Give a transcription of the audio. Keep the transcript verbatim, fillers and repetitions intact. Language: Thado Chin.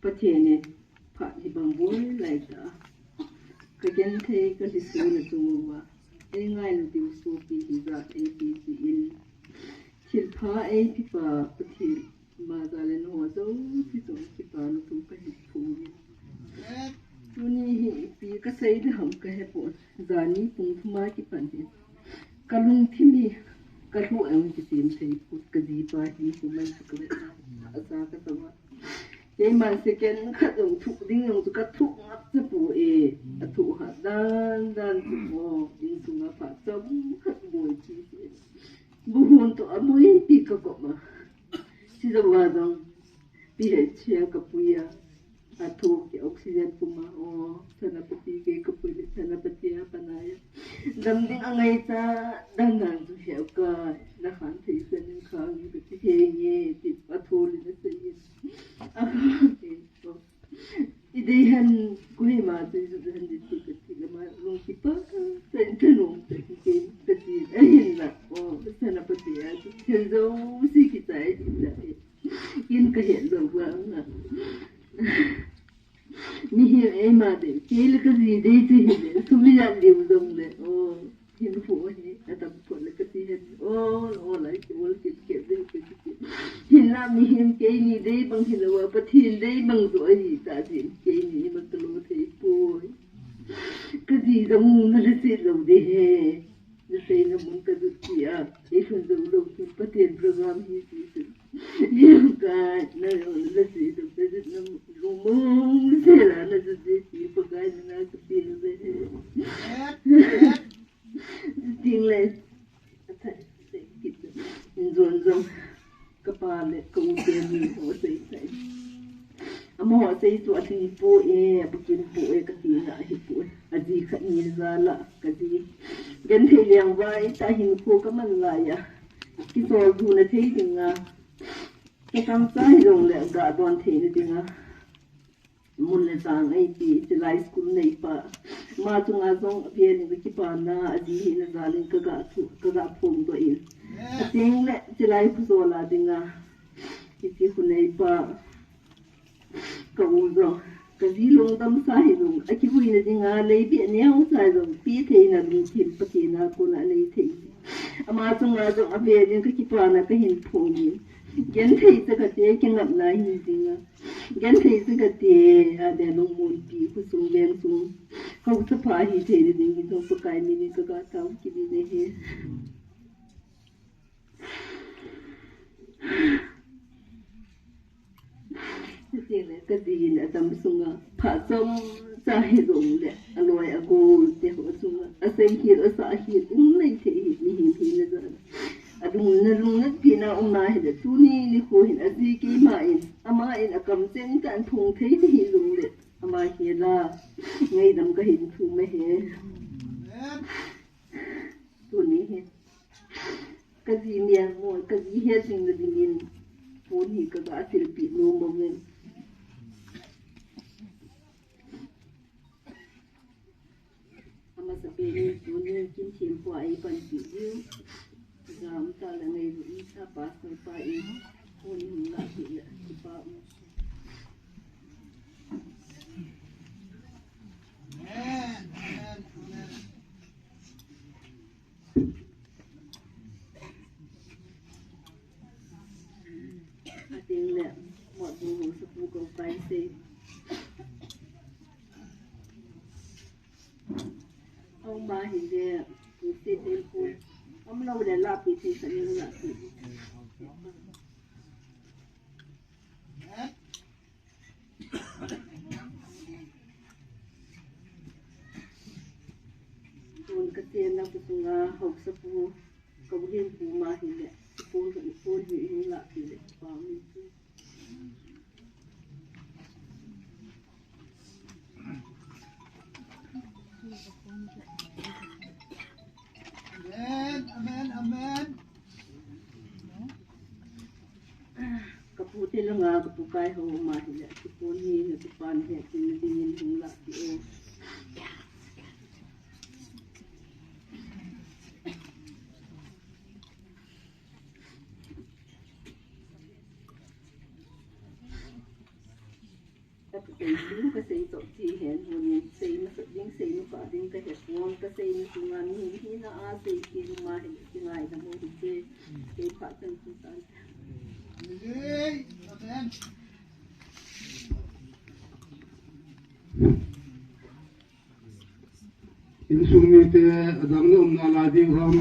Pathen in phat hibang boi laitah a, kagenthei kalhiso le chunguva eingailu diu sopi hijat eipeh jeh in, thilpha eipeh pa Pathen ima jal in ho jouse chunga kipana thu kahin phong e. Tuni hi ipi kasei ding ham kahepon, jani pung thum a kipan hi kalungthim hi kalhuh a jong kitem thei pon, kajipa hi human chu kavet a, aja katah uva. Keiman second khat jong thoh ding jong chu kathoh ngap tapoi. Athoh hat dan dan chu mo, insunga phat chomkhat boi chu. Buhon toh aboipi kakop a, chujouva jong P H C a kapui a, athoh ki oxygen pum a, o, Senapati kei kapui le Senapati a pan a, dam ding angaicha dan dan chu heukai, nakhan thei sen in khang kati thei nge ti athoh le nasei in, akhang thei ko. Idei hen, Kohima chu ijut hen ding ti kati le ama lung kipa tah in kanom tah in kati ahinla, o, Senapati a chu thil jouse kichai ding tah in kahet lou vang a, mihem eima dei, kei le kaji dei chu hile, sum ijat leu jongle, o, hinkho hi adam phot le kati hen, o, o, lai ki ol kit kit dei kati. Hinla mihem keini dei bang hilouva Pathen dei bang joh ahi tah jeh in keini ima kalo thei poi. Kaji jong nala chet lou ding ahi. Naseina mun kajut tia eilhun jou lou chun Pathen program hi ti chun, heukai, najong nala chet lou, najutna lungmong sela najut ding ti Pakai mina kapeh uve. Chutengle, in jon jong kapa le ka u teni ho sei sei. Amaho sei chu alhing poi, abukim poi, katina ahipoi. Aji khat ni jal a kaji genthei lengvai tah hinkho kaman laiya, kisoldohna thei dinga, kachangcha hijongle gadon theina dinga mun le chang eipeh, chulai school neipa, ama chunga jong avel in kakipana, aji hina jal in kaga thu, kaga phongdoh in. Chutengle chulai khojol a dinga, hiche khu neipa, ka u jong, kaji lungdamsa hijong, akivuina dinga leipi aneosa jong peh theina lungthim Pathen a kona anei thei. Ama chunga jong avel in kakipana kahin phong in. Genthei chakate kingapna hi dinga, genthei chakate adeh a lungmonpi, khosung vengsung haosapha hitheina ding hi jong Pakai min in kaga tao kit in ahi. Chutengle kajin adam sunga phat chomcha hijongle aloi agol teho chunga asei hil asah hil um nei thei hi mihem hina jal a, alung, nalung natpina umna hile tuni nikho hin aji keima in, ama in akamcheng tah in phong thei nahi jongle, ama hela ngaidam kahin thum ahi. Tuni hi kaji melmo, kaji hetjingna dingin phone hi kaga thilpeh nom uvin. Amasapen in tuni Kimthempu a eipanpi diu, jam tah le ngailut nisa pastor pa in phone hung lahpeh le kipa um. Atengle, motbung hung sapu kou kaisei. Aum a hile, pu se thei poi. Aumlou le lahpeh thei khat in lahpeh. Tun kachenna pu sunga haosapu, ka u hin pu ma hile, ipun ka ipun hi in lahpeh le pa mi chu. Amen, amen, amen. Kapu te langa kapu kai ho ma hile, kipun hi na kipan hi kin dingin hung lahpeh o. Kei ding ka sei toh chi hen, hun in sei na sa ding, sei na sa ding ka he pon, ka sei na sunga mi hin hina a sei ki nu ma hin ki ngai na mo hi che. Kei pha kan tu tan. Insung mite adang le umna lai ding ham.